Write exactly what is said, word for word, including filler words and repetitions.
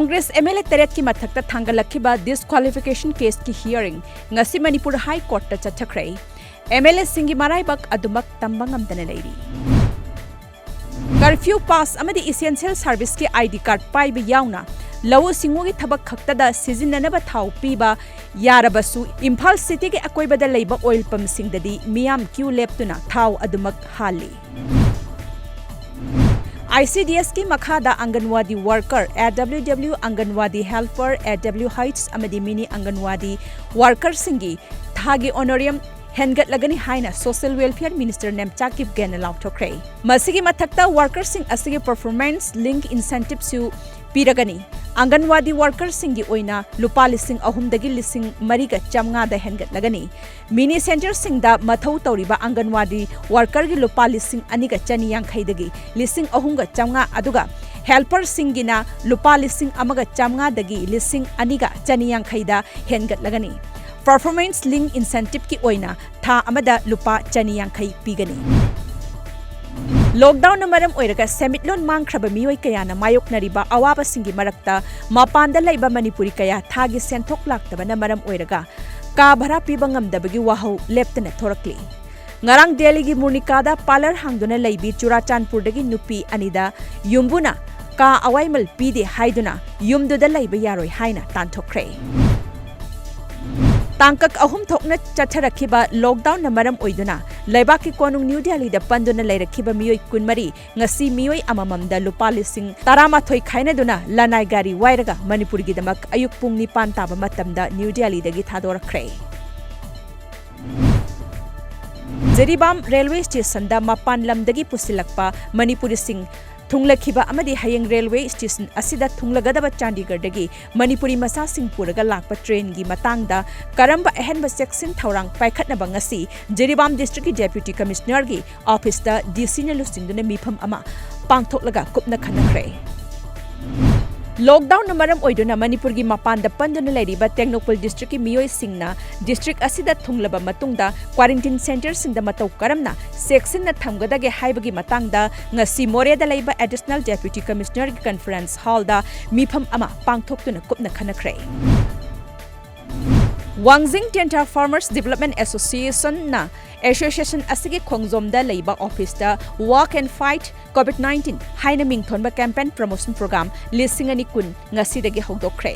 Congress M L A ꯇꯔꯦꯠꯀꯤ ꯃꯊꯛꯇ ꯊꯥꯡꯒꯠꯂꯛꯈꯤꯕ disqualification caseꯀꯤ hearing ꯉꯁꯤ ꯃꯅꯤꯄꯨꯔ High Courtꯇ ꯆꯠꯊꯈ꯭ꯔꯦ꯫ ꯑꯦꯝ ꯑꯦꯜ ꯑꯦꯁꯤꯡꯒꯤ ꯃꯔꯥꯏꯕꯛ ꯑꯗꯨꯃꯛ ꯇꯝꯕ ꯉꯝꯗꯅ ꯂꯩꯔꯤ꯫ Curfew pass ꯑꯃꯗꯤ essential serviceꯀꯤ I D card ꯄꯥꯏꯕ ꯌꯥꯎꯅ ꯂꯧꯎ ꯁꯤꯡꯎꯒꯤ ꯊꯕꯛ ꯈꯛꯇꯗ ꯁꯤꯖꯤꯟꯅꯅꯕ ꯊꯥꯎ ꯄꯤꯕ ꯌꯥꯔꯕꯁꯨ, ꯏꯝꯐꯥꯜ cityꯒꯤ ꯑꯀꯣꯏꯕꯗ ꯂꯩꯕ oil pumpꯁꯤꯡꯗꯗꯤ ꯃꯤꯌꯥꯝ queue ꯂꯦꯞꯇꯨꯅ ꯊꯥꯎ ꯑꯗꯨꯃꯛ ꯍꯥꯜꯂꯤ꯫ I C D Sꯀꯤ ꯃꯈꯥꯗ ꯑꯪꯒꯟꯋꯥꯗꯤ worker, A W W, ꯑꯪꯒꯟꯋꯥꯗꯤ helper, A W H ꯑꯃꯗꯤ mini ꯑꯪꯒꯟꯋꯥꯗꯤ workerꯁꯤꯡꯒꯤ ꯊꯥꯒꯤ honorarium ꯍꯦꯟꯒꯠꯂꯒꯅꯤ ꯍꯥꯏꯅ Social Welfare Minister ꯅꯦꯝꯆꯥ ꯀꯤꯞꯒꯦꯟꯅ ꯂꯥꯎꯊꯣꯛꯈ꯭ꯔꯦ꯫ ꯃꯁꯤꯒꯤ ꯃꯊꯛꯇ workerꯁꯤꯡ ꯑꯁꯤꯒꯤ performance link incentiveꯁꯨ ꯄꯤꯔꯒꯅꯤ꯫ ꯑꯪꯒꯟꯋꯥꯗꯤ workerꯁꯤꯡꯒꯤ ꯑꯣꯏꯅ ꯂꯨꯄꯥ ꯂꯤꯁꯤꯡ ꯑꯍꯨꯝꯗꯒꯤ ꯂꯤꯁꯤꯡ ꯃꯔꯤꯒ ꯆꯥꯝꯃꯉꯥꯗ ꯍꯦꯟꯒꯠꯂꯒꯅꯤ꯫ Mini centreꯁꯤꯡꯗ ꯃꯊꯧ ꯇꯧꯔꯤꯕ ꯑꯪꯒꯟꯋꯥꯗꯤ workerꯒꯤ ꯂꯨꯄꯥ ꯂꯤꯁꯤꯡ ꯑꯅꯤꯒ ꯆꯅꯤ ꯌꯥꯡꯈꯩꯗꯒꯤ ꯂꯤꯁꯤꯡ ꯑꯍꯨꯝꯒ ꯆꯥꯝꯃꯉꯥ, ꯑꯗꯨꯒ helperꯁꯤꯡꯒꯤꯅ ꯂꯨꯄꯥ ꯂꯤꯁꯤꯡ ꯑꯃꯒ ꯆꯥꯝꯃꯉꯥꯗꯒꯤ ꯂꯤꯁꯤꯡ ꯑꯅꯤꯒ ꯆꯅꯤ ꯌꯥꯡꯈꯩꯗ ꯍꯦꯟꯒꯠꯂꯒꯅꯤ꯫ Performance link incentiveꯀꯤ ꯑꯣꯏꯅ ꯊꯥ ꯑꯃꯗ ꯂꯨꯄꯥ ꯆꯅꯤ ꯌꯥꯡꯈꯩ ꯄꯤꯒꯅꯤ꯫ Lockdownꯅ ꯃꯔꯝ ꯑꯣꯏꯔꯒ ꯁꯦꯟꯃꯤꯠꯂꯣꯟ ꯃꯥꯡꯈ꯭ꯔꯕ ꯃꯤꯑꯣꯏ ꯀꯌꯥꯅ ꯃꯥꯌꯣꯛꯅꯔꯤꯕ ꯑꯋꯥꯕꯁꯤꯡꯒꯤ ꯃꯔꯛꯇ ꯃꯄꯥꯟꯗ ꯂꯩꯕ ꯃꯅꯤꯄꯨꯔꯤ ꯀꯌꯥ ꯊꯥꯒꯤ ꯁꯦꯟꯊꯣꯛ ꯂꯥꯛꯇꯕꯅ ꯃꯔꯝ ꯑꯣꯏꯔꯒ ꯀꯥ ꯚꯔꯥ ꯄꯤꯕ ꯉꯝꯗꯕꯒꯤ ꯋꯥꯍꯧ ꯂꯦꯞꯇꯅ ꯊꯣꯔꯛꯂꯤ꯫ ꯉꯔꯥꯡ ꯗꯦꯜꯂꯤꯒꯤ ꯃꯨꯔꯅꯤꯀꯥꯗ parlour ꯍꯥꯡꯗꯨꯅ ꯂꯩꯕꯤ ꯆꯨꯔꯥꯆꯥꯟꯄꯨꯔꯗꯒꯤ ꯅꯨꯄꯤ ꯑꯅꯤꯗ ꯌꯨꯝꯕꯨꯅ ꯀꯥ ꯑꯋꯥꯏꯃꯜ ꯄꯤꯗꯦ ꯍꯥꯏꯗꯨꯅ ꯌꯨꯝꯗꯨꯗ ꯂꯩꯕ ꯌꯥꯔꯣꯏ ꯍꯥꯏꯅ ꯇꯥꯟꯊꯣꯛꯈ꯭ꯔꯦ꯫ ꯇꯥꯡꯀꯛ ꯑꯍꯨꯝ ꯊꯣꯛꯅ ꯆꯠꯊꯔꯛꯈꯤꯕ lockdownꯅ ꯃꯔꯝ ꯑꯣꯏꯗꯨꯅ ꯂꯩꯕꯥꯛꯀꯤ ꯀꯣꯅꯨꯡ ꯅ꯭ꯌꯨ ꯗꯦꯜꯂꯤꯗ ꯄꯟꯗꯨꯅ ꯂꯩꯔꯛꯈꯤꯕ ꯃꯤꯑꯣꯏ ꯀꯨꯟꯃꯔꯤ ꯉꯁꯤ ꯃꯤꯑꯣꯏ ꯑꯃꯃꯝꯗ ꯂꯨꯄꯥ ꯂꯤꯁꯤꯡ ꯇꯔꯥꯃꯥꯊꯣꯏ ꯈꯥꯏꯅꯗꯨꯅ ꯂꯅꯥꯏ ꯒꯥꯔꯤ ꯋꯥꯏꯔꯒ ꯃꯅꯤꯄꯨꯔꯒꯤꯗꯃꯛ ꯑꯌꯨꯛ ꯄꯨꯡ ꯅꯤꯄꯥꯟ ꯇꯥꯕ ꯃꯇꯝꯗ ꯅ꯭ꯌꯨ ꯗꯦꯜꯂꯤꯗꯒꯤ ꯊꯥꯗꯣꯔꯛꯈ꯭ꯔꯦ꯫ ꯖꯤꯔꯤꯕꯥꯝ railway stationꯗ ꯃꯄꯥꯟ ꯂꯝꯗꯒꯤ ꯄꯨꯁꯤꯜꯂꯛꯄ ꯃꯅꯤꯄꯨꯔꯤꯁꯤꯡ ꯊꯨꯡꯂꯈꯤꯕ ꯑꯃꯗꯤ ꯍꯌꯦꯡ railway station ꯑꯁꯤꯗ ꯊꯨꯡꯂꯒꯗꯕ ꯆꯥꯟꯗꯤꯒꯔꯗꯒꯤ ꯃꯅꯤꯄꯨꯔꯤ ꯃꯆꯥꯁꯤꯡ ꯄꯨꯔꯒ ꯂꯥꯛꯄ trainꯒꯤ ꯃꯇꯥꯡꯗ ꯀꯔꯝꯕ ꯑꯍꯦꯟꯕ ꯆꯦꯛꯁꯤꯟ ꯊꯧꯔꯥꯡ ꯄꯥꯏꯈꯠꯅꯕ ꯉꯁꯤ ꯖꯤꯔꯤꯕꯥꯝ districtꯀꯤ Deputy Commissionerꯒꯤ officeꯇ DCꯅ ꯂꯨꯆꯤꯡꯗꯨꯅ ꯃꯤꯐꯝ ꯑꯃ ꯄꯥꯡꯊꯣꯛꯂꯒ ꯀꯨꯞꯅ ꯈꯟꯅꯈ꯭ꯔꯦ꯫ ꯂꯣꯛꯗꯥꯎꯟꯅ ꯃꯔꯝ ꯑꯣꯏꯗꯨꯅ ꯃꯅꯤꯄꯨꯔꯒꯤ ꯃꯄꯥꯟꯗ ꯄꯟꯗꯨꯅ ꯂꯩꯔꯤꯕ ꯇꯦꯡꯅꯧꯄꯜ ꯗꯤꯁꯇ꯭ꯔꯤꯛꯀꯤ ꯃꯤꯑꯣꯏꯁꯤꯡꯅ ꯗꯤꯁꯇ꯭ꯔꯤꯛ ꯑꯁꯤꯗ ꯊꯨꯡꯂꯕ ꯃꯇꯨꯡꯗ ꯀ꯭ꯋꯥꯔꯦꯟꯇꯤꯟ ꯁꯦꯟꯇꯔꯁꯤꯡꯗ ꯃꯇꯧ ꯀꯔꯝꯅ ꯆꯦꯛꯁꯤꯟꯅ ꯊꯝꯒꯗꯒꯦ ꯍꯥꯏꯕꯒꯤ ꯃꯇꯥꯡꯗ ꯉꯁꯤ ꯃꯣꯔꯦꯗ ꯂꯩꯕ ꯑꯦꯗꯤꯁꯅꯦꯜ ꯗꯦꯄ꯭ꯌꯨꯇꯤ ꯀꯃꯤꯁꯅꯔꯒꯤ ꯀꯟꯐꯔꯦꯟꯁ ꯍꯣꯜꯗ ꯃꯤꯐꯝ ꯑꯃ ꯄꯥꯡꯊꯣꯛꯇꯨꯅ ꯀꯨꯞꯅ ꯈꯟꯅꯈ꯭ꯔꯦ꯫ ꯋꯥꯡꯖꯤꯡ ꯇꯦꯟꯊꯥ ꯐꯥꯔꯃꯔꯁ ꯗꯤꯕꯦꯂꯞꯃꯦꯟ ꯑꯦꯁꯣꯁꯤꯌꯦꯁꯟꯅ ꯑꯦꯁꯣꯁꯤꯌꯦꯁꯟ ꯑꯁꯤꯒꯤ ꯈꯣꯡꯖꯣꯝꯗ ꯂꯩꯕ ꯑꯣꯐꯤꯁꯇ Walk and Fight COVID nineteen ꯍꯥꯏꯅ ꯃꯤꯡꯊꯣꯟꯕ ꯀꯦꯝꯄꯦꯟ ꯄ꯭ꯔꯃꯣꯁꯟ ꯄ꯭ꯔꯣꯒ꯭ꯔꯥꯝ ꯂꯤꯁꯤꯡ ꯑꯅꯤ ꯀꯨꯟ ꯉꯁꯤꯗꯒꯤ ꯍꯧꯗꯣꯛꯈ꯭ꯔꯦ꯫